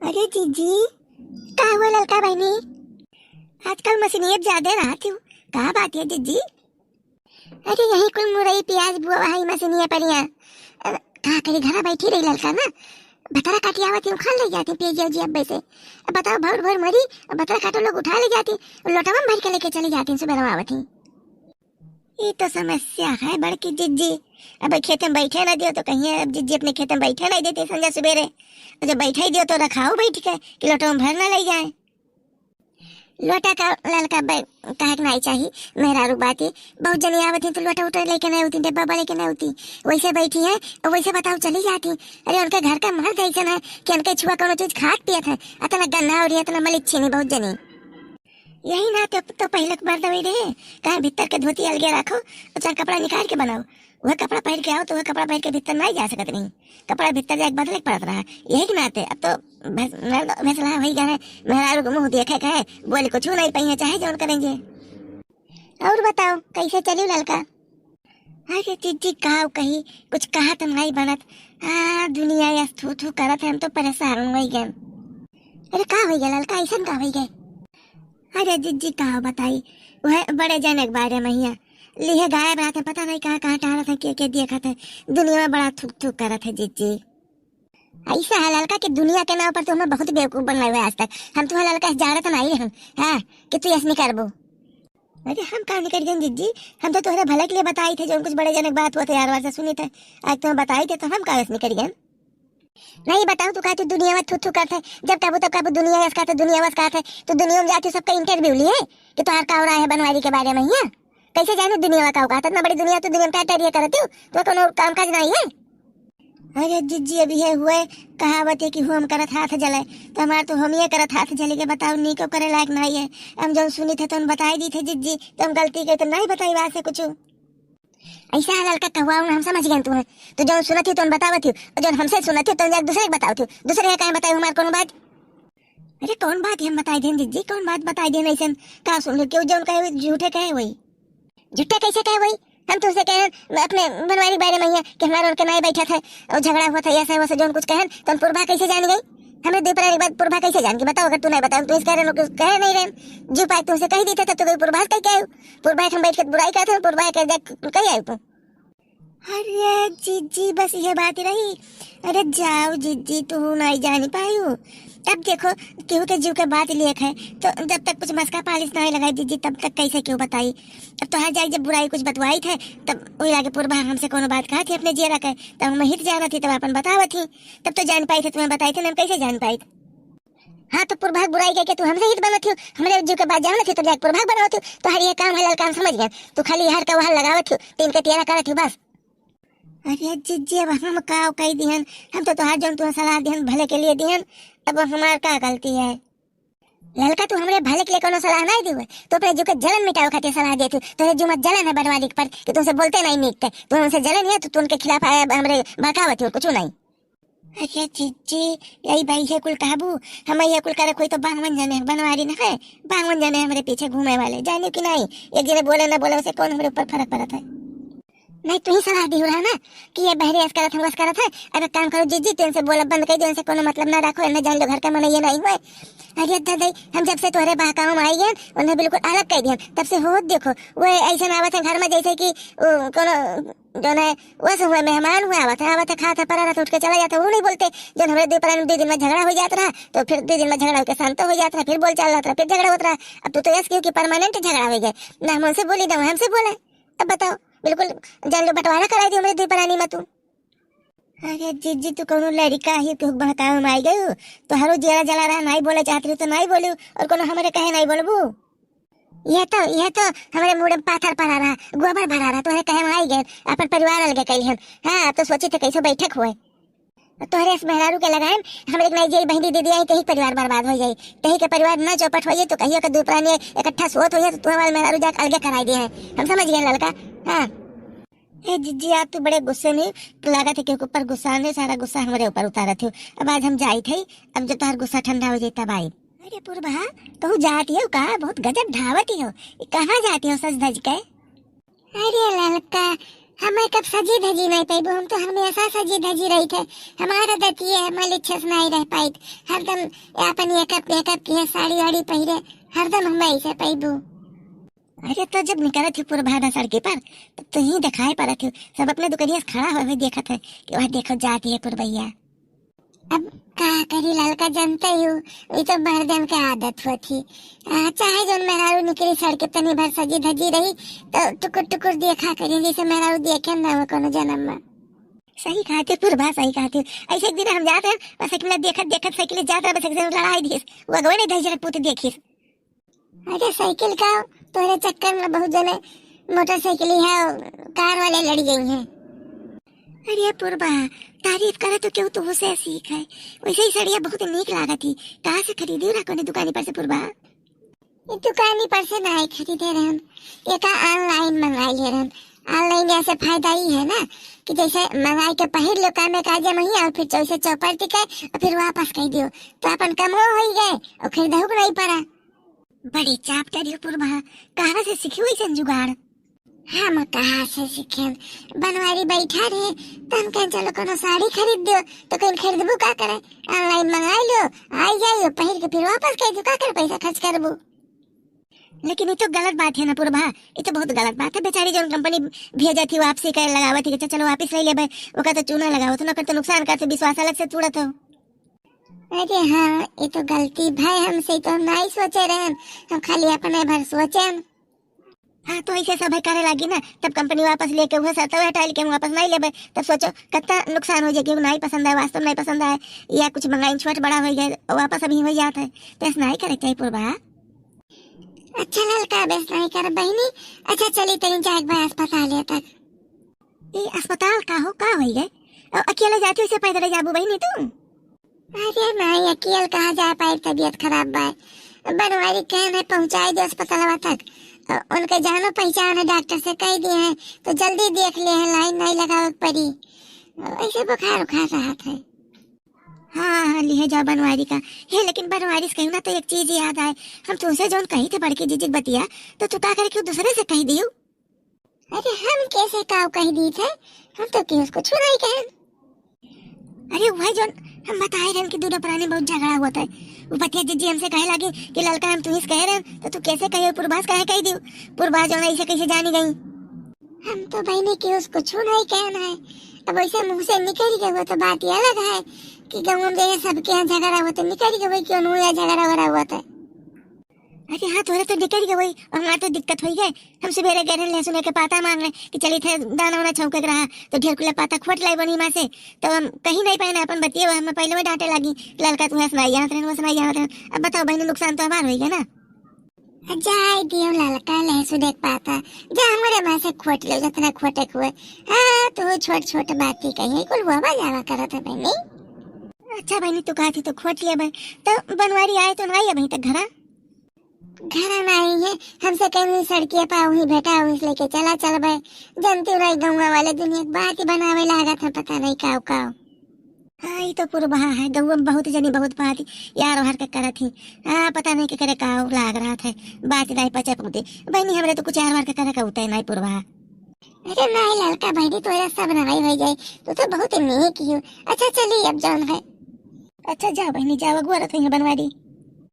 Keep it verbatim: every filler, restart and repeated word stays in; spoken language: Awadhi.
अरे जीजी, का हुआ ललका बहिनी? आजकल मशीनिये पे ज्यादा रहत हो, का बात है जीजी? अरे यही कुल मुरई प्याज बुआ है मशीनिये परिया। अ, का करी, घरा बैठी रही ललका ना, भतरा काटी आवत ही, उखाड़ ले जाती पिया जी अब्बे से। अब बताओ, भर भर मरी, अब भतरा काटो लोग उठा ले जाती, लोटवा में भर के लेके चली जाती, सुबह आवत ही। ई तो समस्या है बड़की जिज्जी। अब खेते में बैठे ना दियो तो कहिए, अब जिज्जी अपने खेते में बैठे नहीं देती संझा सुबेरे। और जब बैठे ही दियो तो रखाओ बैठ के कि लोटवा में भर ना ले जाए। लोटा का ललका बै-, काहे के नहीं चाही? मेहरारू बाती, बहुत जनी आवत ही तो लोटा उटा लेके नहीं होती, डब्बा बा लेके नहीं होती। वैसे बैठी है और वैसे बताओ चली जाती। अरे उनके घर का मर्द ऐसन है कि उनके छुआ कोनो चीज खात पियत है। इतना गंदा और इतना मलिच्छी नहीं बहुत जनी। यही नाते तो पहले के मर्द वही रहे, कहे भीतर के धोती अलगे रखो और चार कपड़ा निकाल के बनाओ, वह कपड़ा पहन के आओ तो वह कपड़ा पहन के भीतर नहीं जा सकत रही, कपड़ा भीतर जाके बदले के पड़त रहा। यही के नाते अब तो भैस-, मर्द भैसला वही गए, मेहरारू के मुंह देखे के है, बोले कुछ नहीं पाइए चाहे जौन करेंगे। और बताओ कैसे चली ललका? अरे जिज्जी काव कही, कुछ कहा तो नहीं बनत। आ दुनिया यस थू थू करत है, हम तो परेशान हो गए। अरे का हो गया ललका, ऐसन का हो गए? अरे जिज्जी का बताई, वह बड़े जने के बारे में हिया लिहे गायब रहत है, पता नहीं कहाँ कहाँ टहरत है, के के देखत है, दुनिया में बड़ा थुक थुक करत है जिज्जी। ऐसा है ललका कि दुनिया के नाम पर तू हमें बहुत बेवकूफ बनाए हुए आज तक। हम तुम्हें ललका से जानत नहीं हम, हाँ, कि तू ऐसे नहीं करबो। अरे हम का नहीं करियन जिज्जी, हम तो तोहरे भले के लिए बताई थे, जो कुछ बड़े जने के बात हुआ थे यार, वार से सुनी थे, आज तुम्हें बताई थे तो हम का ऐसे नहीं करियन। नहीं बताओ, तू कहती दुनिया में थू थू करत है, जब कहबू तब कहबू दुनिया यस कहत है, दुनिया वस कहत है। तो दुनिया में जाके सबका इंटरव्यू लिए कि तोहार का हो रहा है बनवारी के बारे में हिया। कैसे जाने दुनिया में का कहत है? इतना बड़ी दुनिया तो दुनिया में टहटहरिया करत हो, तो कोनो काम काज नहीं है। अरे जिज्जी, अभी है हुए कहावत है कि हुम करत हाथ जले, तो हमार तो हम ये करत हाथ जले के बताओ, नी क्यों करे लायक नहीं है। हम जौन सुनी थे तो हम बताई दी थे जिज्जी, तो हम गलती के तो नहीं बताई बात से कुछ। ऐसा है ललका कहुआ, हम समझ गए तू है। तो जौन सुनत ही तो बतावत ही, और जौन हमसे सुनत ही तो जाके दूसरे के बतावत ही। दूसरे के काहे बताई हमार कौन बात? अरे कौन बात हम बताई देन जिज्जी, कौन बात बताई देन ऐसन? का सुन लो, क्यों जौन कहे हुए, झूठे कहे हुए? झूठे कैसे कहे हुए? हम तुमसे कहे अपने बनवारी के बारे में हिया कि हमारे उनके नाई बैठा था और झगड़ा हुआ था, ऐसा वैसा जौन कुछ कहन, तो हम पुरभा कैसे जान गई? हमरे दो प्राणी के बाद पुरभा कैसे जान गई? बताओ, अगर तू नहीं बताओ, तू इस कह रहे हो, कहे नहीं रहे, जो पाए तुमसे कह दी थे, तब तो कोई पुरभा कह के आयो। पुरभा हम बैठ के बुराई करते हैं, पुरभा के जा कह आयो तू। अरे जिज्जी, बस ये बात रही। अरे जाओ जिज्जी, तू नहीं जानी पायू। तब देखो, केहू के जीव के बात लेख है, तो जब तक कुछ मस्का पालिश नहीं लगाई जिज्जी, तब तक कैसे क्यों बताई? अब तोहार जाई जब बुराई कुछ बतवाई थे, तब वही लागे पुरभा हमसे कोनो बात कहा थी अपने जियरा के, तब हम हित जाना थी, तब अपन बतावत थी, तब तो जान पाई थे, तुम्हें बताई थे ना, हम कैसे जान पाई? हाँ, तो पुरभाग बुराई कह के तू हमसे हित बनत हो, हमरे जीव के बात जानत हो, तब जाके पुरभाग बनत हो। तोहार ये काम है ललका, हम समझ गए, तू खाली हर का वहां लगावत हो, तीन के तियारा करत हो बस। अरे जिज्जी, अब हम का कह दिहन, हम तो तोहार जौन तुहे सलाह दिहन भले के लिए दिहन, अब हमार का गलती है? ललका, तू हमरे भले के लिए कोनो सलाह नहीं दिवे, तू अपने जीव के जलन मिटावे खातिर सलाह देत हो। तोहरे जीव में जलन है बनवारी पर कि तुमसे बोलते नहीं नीक थे, तू उनसे जलन है तो तू उनके खिलाफ आए, अब हमरे बहकावत हो, कुछ नहीं। अच्छा जिज्जी, यही भाई है कुल कहबू, हम ये कुल करे कोई तो बावन जने हैं, बनवारी न है, बावन जने हमरे पीछे घूमे वाले, जाने कि नहीं? एक जने बोले ना बोले, उसे कौन हमरे ऊपर फर्क पड़त है? नहीं, तू ही सलाह दी रहा ना कि ये बहरे ऐस करत हम, वस करत है। अब एक काम करो जिज्जी, तू इनसे बोला बंद कर दो, इनसे कोनो मतलब ना रखो, इन्हें जान लो घर का मन ये नहीं हुए। अरे दादा, हम जब से तोहरे बहकावा में आई गए, उन्हें बिल्कुल अलग कर दिया, तब से होत देखो, वो ऐसे ना आवत है घर में जैसे कि, ओ, कोनो जौन है, वैसे हुए मेहमान हुए, आवत है, आवत है, खात है, परा रहत है, उठ के चला जात है, वो नहीं बोलते। जौन हमरे दो प्राणी में दो दिन में झगड़ा हो जात रहा, तो फिर दो दिन में झगड़ा होके शांत हो जात रहा, फिर बोल चाल रहत रहा, फिर झगड़ा होत रहा। अब तू तो यस क्यों कि परमानेंट झगड़ा हो गया, ना हम उनसे बोली, ना वो हमसे बोले। अब बताओ, बिल्कुल जान लो बंटवारा कराई दी हमरे दो प्राणी में तू। अरे जिज्जी, तू कोनो लड़का ही, केहू बहकावे में आई गयू, तोहरो जियरा जला रहा, नहीं बोले चाहत रही तो नहीं बोलू, और कोनो हमरे कहे नहीं बोलबू। यह तो, यह तो हमरे मुड़े में पाथर पड़ा रहा, गोबर भरा रहा, तोहरे कहे में आई गए, अपन परिवार अलगे कैली हम। हाँ, अब तो सोची थे कैसे बैठक हुए। तोहरे इस मेहरारू के लगाएम, हमरे एक नाई जेल बहिनी दीदी आई, तही परिवार बर्बाद हो जाई, तही के परिवार ना चौपट हो जाई, तो कहियो के दो प्राणी इकट्ठा सोत हो जाए, तो तोहरे वाले मेहरारू जाके अलगे कराई दिए हैं। हम समझ गए ललका। हाँ। ए जिज्जी, आज तू बड़े गुस्से में, लागत है कि ऊपर गुस्सा ने सारा गुस्सा हमरे ऊपर उतारत हो। अब आज हम जाइत है, अब जब तोहार गुस्सा ठंडा हो जाए तब आई। अरे पुरभा, कहूँ जात हो का? बहुत गजब ढावत हो। ये कहाँ जात हो सज धज के? अरे ललका, हमें कब सजी धजी नहीं पैबू, हम तो हमेशा सजी धजी रही थे। हमारा दतिये है, मलिच्छस नहीं रह पाइत। हरदम अपन मेकअप मेकअप किहे, साड़ी वाड़ी पहिरे, हरदम हमें ऐसे पैबू। अरे तो जब निकलत ही पुरबा ना सड़के पर, तो तू ही दिखाई पड़त ही। सब अपने दुकनिया से खड़ा हुए हुए देखत है कि वह देखो जाती है पुरबैया। अब का करी ललका, जानते ही हो, ये तो मर्दन के आदत होत ही। आ, चाहे जौन मेहरारू निकली सड़के तनी भर सजी धजी रही, तो टुकुर टुकुर देखा करी, जैसे मेहरारू देखे ना हो कोनो जन्म में। सही कहते पुरबा, सही कहते। ऐसे एक दिन हम जात रहे, बस एक मिनट देखत देखत साइकिल जात रहे, बस एक जन लड़ाई दिस, वो अगवे नहीं धजर पूत देखिस। अरे साइकिल का, तोरे चक्कर में बहुत जने मोटरसाइकिल है, कार वाले लड़ गई हैं। अरे पुरबा, तारीफ करे तो केहू तोहसे सीखे। वैसे ही सड़िया बहुत नीक लागत ही। कहाँ से खरीदी रहा, कौने दुकानी पर से पुरबा? ये दुकानी पर से नहीं खरीदे रहन, एका ऑनलाइन मंगाई ले रहन। ऑनलाइन ऐसे फायदा ही है ना कि जैसे मंगाई के पहिर लो, काम में काजे मही और फिर चौसे चौपड़ टिके और फिर वापस कह दियो, तो अपन कमो होई गए और खरीदहु के नहीं पड़ा। बड़ी चापटर हो पुरबा, कहाँ से सीखी वैसन जुगाड़? हम कहाँ से सीखेन? बनवारी बैठा रहे, तो हम कहें चलो कोनो साड़ी खरीद दियो, तो कहीं खरीदबू का करे? ऑनलाइन मंगाई लो, आई जाइयो, पहिर के फिर वापस कह दो, का करे पैसा खर्च करबू? लेकिन ये तो गलत बात है ना पुरबा, ये तो बहुत गलत बात है। बेचारी जौन कंपनी भेजत ही वापसी करे लगावत ही कि चलो वापस ले लेबे, ओका तो चूना लगावत हो ना, ओकर तो नुकसान करत हो, विश्वास अलग से तोड़त हो। अरे हाँ, ये तो गलती भाई हमसे, तो हम नहीं सोचे रहन, हम खाली अपने भर सोचेन। हाँ, तो ऐसे सब करे लागी ना, तब कंपनी वापस लेके वह शर्त हटा के हम वापस नहीं लेबे, तब सोचो कितना नुकसान हो जाए कि नहीं पसंद आए, वास्तव में नहीं पसंद आए, या कुछ मंगाई छोट बड़ा हो गए, वापस अभी हो जात है, तो ऐसा नहीं करे चाहिए पुरबा। अच्छा ललका, बेस नहीं कर बहिनी। अच्छा चली तनी जाए एक बार अस्पताल तक। ए अस्पताल का हो, का होई गए? अ, अकेले जाती हो, पैदल जाबू बहिनी तू? अरे नहीं, अकेले कहाँ जा पाए, तबीयत खराब बा। बनवारी कहन है पहुँचाई दे अस्पतालवा तक। अ, उनके जानो पहचान है, डॉक्टर से कह दिए हैं, तो जल्दी देख ले हैं, लाइन नहीं लगावे के पड़ी। अ, ऐसे बुखार उखार रहत है। हाँ, हाँ, लिहे जाओ बनवारी का। हे, लेकिन बनवारी से कहूँ ना तो एक चीज याद आए, हम तुमसे जौन कही थे बड़की जीजी के बतिया, तो तू का करे क्यों दूसरे से कह दियो? अरे हम कैसे काव कह दी थे, हम तो केहू से कुछ नहीं कहे। अरे वही जौन हम बताए रहन कि दोनों प्राणी बहुत झगड़ा हुआ था, वो बतिया जीजी हमसे कहे लगी कि ललका हम तुही से कहे रहन, तो तू कैसे कहे, पुरबा से कहे कह दियो, पुरबा जौन ऐसे कैसे जानी गई? हम तो बहिनी केहू से कुछ नहीं कहन है, अब वैसे मुँह से निकल गए वो तो बात ही अलग है कि गाँव में जैसे सबके यहाँ झगड़ा हुआ तो निकल गए, वही क्यों नहीं हुआ झगड़ा वगड़ा हुआ था। अरे हाँ, तोहरे तो निकल गए वही, और हमारे तो दिक्कत हो गए। हम सवेरे गए रहे लहसुन के पाता मांगे कि चली थे दाना वाना छौंके के रहा, तो ढेर कुला पाता खोट लाई बनी माँ से, तो हम कहीं नहीं पाए ना अपन बतिए, हमें पहले में डांटे लगी, ललका तू हंस नहीं जानत रहन, वैसे नहीं जानत रहन। अब बताओ बहिनी, नुकसान तो हमार हो गया ना। जाए दियो ललका लहसुन एक पाता, जा हमारे माँ से खोट लो जितना खोटे के हुए। हाँ, तू छोट छोट बात ही कही, कुल हुआ जावा करत है बहिनी। अच्छा बहिनी, तू कहती तो खोट लेबे, तो बनवारी आए तो नहीं अभी तक घरा? घरा नहीं है, हमसे कहनी सड़किया पा वहीं बैठा, वहीं से लेके चला चलबे। जानती हो नहीं, गौवा वाले दुनिया के बात ही बनावे लागत है, पता नहीं काव काव। हाँ, ये तो पुरबहा है, गौवा में बहुत जनी बहुत बात यार ओहर के करत ही। हाँ, पता नहीं के करे काव लाग रहा है, बात नहीं पचे पौते। बहिनी, हमरे तो कुछ यार ओहर के करे का उतरे नहीं पुरबहा। अरे नहीं ललका बहिनी, तोरा सब नहीं हो जाए, तू तो बहुत नीक ही हो। अच्छा चली अब जौन है। अच्छा जा बहिनी, जाओ, अगुआ रथ हुई है बनवारी।